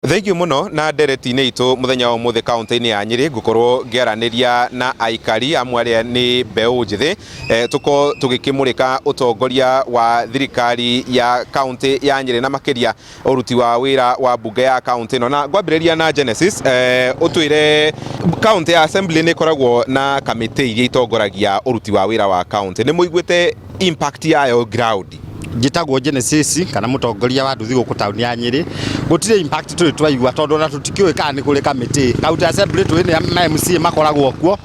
Thengiũ mũno na ndereti-inĩ itũ mũthenya wa ũmũthĩ kaũntĩ-inĩ ya Nyĩrĩ ngũkorwo ngĩaranĩria na aikari amwe arĩa nĩ mbeũ njĩthĩ e, tũkorwo tũgĩkĩmũrĩka ũtongoria wa thirikari ya kaũntĩ ya Nyĩrĩ na makĩria ũruti wa wĩra wa mbunge ya kaũntĩ ĩno na ngwambĩrĩria na Genesis e, ũtwĩre kaũntĩ ya assembly nĩ ĩkoragwo na kamĩtĩ iria itongoragia ũruti wa wĩra wa kaũntĩ nĩ mũiguĩte impact yayo ground? Njĩtagwo Genesis kana mũtongoria wa nduthi gũkũ taũni ya Nyĩrĩ. Gũtirĩ impact tũrĩ twaigua tondũ ona tũtikĩũĩ kana nĩ kũrĩ kamĩtĩ. County Assembly tũĩ nĩ ma MCA makoragwo kuo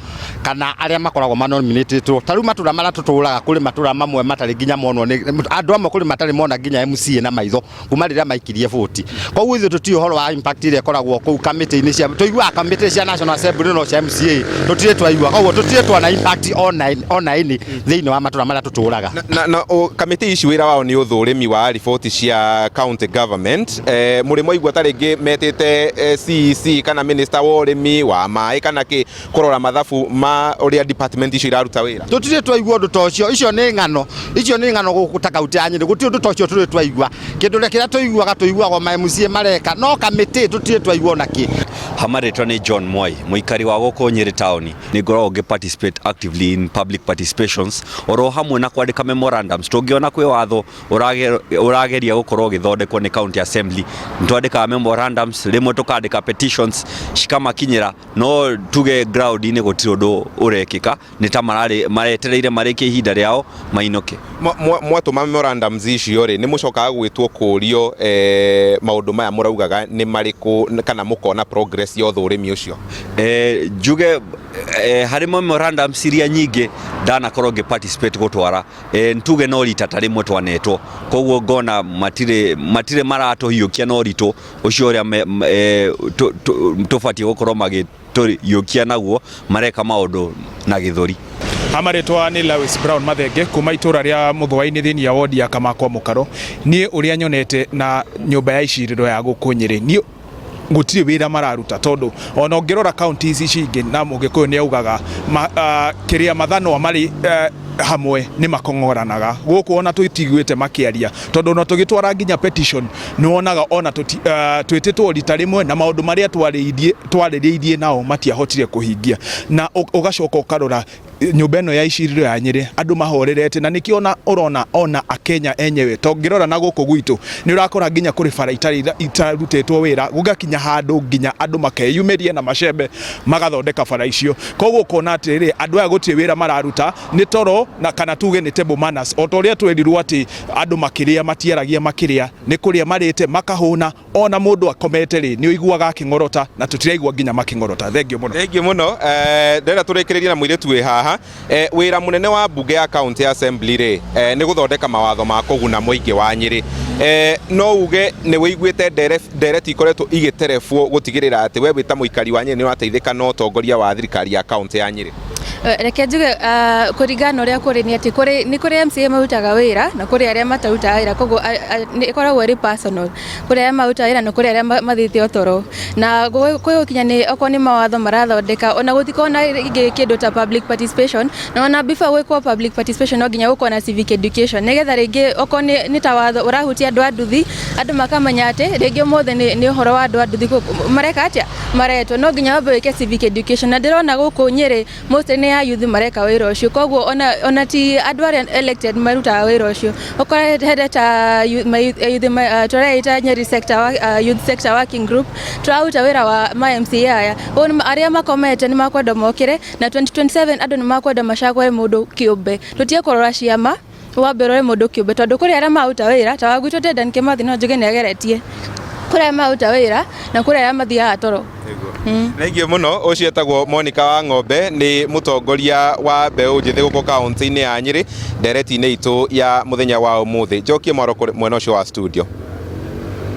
kana arĩa makoragwo manominĩtĩtwo. Ta rĩu matũra marĩa tũtũraga kũrĩ matũra mamwe matarĩ nginya monwo nĩ andũ amwe kũrĩ matarĩ mona nginya MCA na maitho kuma rĩrĩa maikirie voti. Koguo ithuĩ tũtiũĩ ũhoro wa impact ĩrĩa ĩkoragwo kũu kamĩtĩ-inĩ cia tũiguaga kamĩtĩ cia National Assembly no cia MCA tũtirĩ twaigua. Koguo tũtirĩ tuona impact ona any thĩinĩ wa matũra marĩa tũtũraga. Na, na o, kamĩtĩ ici wĩra wao nĩ ũthũrĩmi wa riboti cia county government eh, mũrĩ mwaigua ta rĩngĩ metĩte eh, CEC kana minister wa ũrĩmi wa maĩ kana kĩ kũrora mathabu ma ũrĩa department icio iraruta wĩra? Tũtirĩ twaigua ũndũ ta ũcio, icio nĩ ng'ano, icio nĩ ng'ano gũkũ ta kaunti ya Nyĩrĩ, gũtirĩ ũndũ ta ũcio tũrĩ twaigua. Kĩndũ kĩrĩa tũiguaga tũiguaga o ma MCA mareka, no kamĩtĩ tũtirĩ twaigua ona kĩ. Ha marĩtwa nĩ John Mwai, mũikari wa gũkũ Nyĩrĩ taũni. Nĩ ngoragwo ngĩ participate actively in public participations oro hamwe na kwandĩka memorandums. Tũngĩona kwĩ watho ũrageria gũkorwo ũgĩthondekwo nĩ county assembly, nĩ twandĩkaga memorandums, rĩmwe tũkandĩka petitions cikamakinyĩra. No tuge ground-inĩ gũtirĩ ũndũ ũrekĩka, nĩ ta mararĩ maretereire marĩkie ihinda rĩao mainũke. Mwatũma memorandums icio rĩ, nĩ mũcokaga gwĩtwo kũrio eh, maũndũ maya mũraugaga nĩ marĩkũ kana mũkona progress ya ũthũrĩmi ũcio? Eh, njuge eh, harĩ memorandums iria nyingĩ ndanakorwo ngĩ participate gũtwara eh, ntuge no rita ta rĩmwe twanetwo, koguo ngona matirĩ matirĩ maratũhiũkia na ũritũ ũcio ũrĩa eh, tũbatiĩ gũkorwo magĩtũriũkia naguo, mareka maũndũ na gĩthũri. Amarĩtwa nĩ Lewis Brown Mathenge kuma itũra rĩa Mũthũa-inĩ thĩinĩ ya wodi ya Kamakwa Mũkaro. Niĩ ũrĩa nyonete na nyũmba ya icirĩro ya gũkũ Nyĩrĩ, niĩ gũtirĩ wĩra mararuta tondũ ona ũngĩrora kaunti ici cingĩ na Mũgĩkũyũ nĩ augaga ma, uh, kĩrĩa mathanwa marĩ uh, hamwe nĩ makong'oranaga. Gũkũ ona tũtiguĩte makĩaria tondũ ona tũgĩtwara nginya petition nĩ wonaga ona twĩtĩtwo rita rĩmwe na maũndũ marĩa twarĩrĩirie nao matiahotire kũhingia. Na ũgacoka ũkarora nyũmba ĩno ya icirĩro ya Nyĩrĩ andũ mahorerete, na nĩkĩo ona ũrona ona Akenya enyewe to ngĩrora na gũkũ gwitũ nĩ ũrakora nginya kũrĩ bara itarĩ itarutĩtwo wĩra, gũgakinya handũ nginya andũ makeyumĩria na macembe magathondeka bara icio. Koguo ũkona atĩrĩrĩ, andũ aya gũtirĩ wĩra mararuta, nĩ toro na kana tuge nĩ table manners. O ta ũrĩa twerirwo atĩ andũ makĩrĩa matiaragia makĩrĩa, nĩ kũrĩa marĩte makahũna, ona mũndũ akomete rĩ nĩ ũiguaga akĩng'orota, na tũtiraigua nginya makĩng'orota. Thengiũ mũno. Thengiũ mũno. Eh, ndĩrenda tũrĩkĩrĩrie na mũirĩtu wĩ haha. Eh, wĩra mũnene wa mbunge ya county assembly rĩ, eh, nĩ gũthondeka mawatho ma kũguna mũingĩ wa Nyĩrĩ. Eh, no uge nĩ wĩiguĩte ndereti ikoretwo igĩterebwo gũtigĩrĩra atĩ we wĩ ta mũikari wa Nyĩrĩ nĩ ũrateithĩka na ũtongoria wa thirikari ya county ya Nyĩrĩ? Reke njuge kũringana na ũrĩa kũrĩ nĩ atĩ kũrĩ nĩ kũrĩ MCA marutaga wĩra na kũrĩ arĩa matarutaga wĩra, koguo ĩkoragwo ĩrĩ personal. Kũrĩ arĩa marutaga wĩra na kũrĩ arĩa mathiĩte o toro. Na kwĩ gũkinya nĩ okorwo nĩ mawatho marathondeka ona gũtikoragwo na rĩngĩ kĩndũ ta public participation, na ona before gwĩkwo public participation no nginya gũkorwo na civic education nĩgetha rĩngĩ okorwo nĩ ta watho ũrahutia andũ a nduthi, andũ makamenya atĩ rĩngĩ ũmũthĩ nĩ ũhoro wa andũ a nduthi mareka atĩa? Maretwo. No nginya wambe wĩke civic education na ndĩrona gũkũ Nyĩrĩ mostly nĩ a youth mareka wĩra ũcio, koguo ona ti andũ arĩa elected marutaga wĩra ũcio. Ũkore hena ta youth tũreita Nyeri sector youth sector working group, tũraruta wĩra wa ma MCA aya, koguo arĩa makomete nĩ makwenda mokĩre na 2027 andũ nĩ makwenda macagũre mũndũ kĩũmbe, tũtige kũrora ciama. Wambe ũrore mũndũ kĩũmbe tondũ kũrĩ arĩa mararuta wĩra ta wa gwitũ Dedan Kĩmathi no njuge nĩ ageretie. Kũrĩ arĩa mararuta wĩra na kũrĩ arĩa mathiaga toro. Thengiũ mũno. Ũcio etagwo Monica wa Ng'ombe, nĩ mũtongoria wa mbeũ njĩthĩ gũkũ kaũntĩ-inĩ ya Nyĩrĩ, ndereti-inĩ itũ ya mũthenya wa ũmũthĩ. Njokie mwaro mwena ũcio wa studio.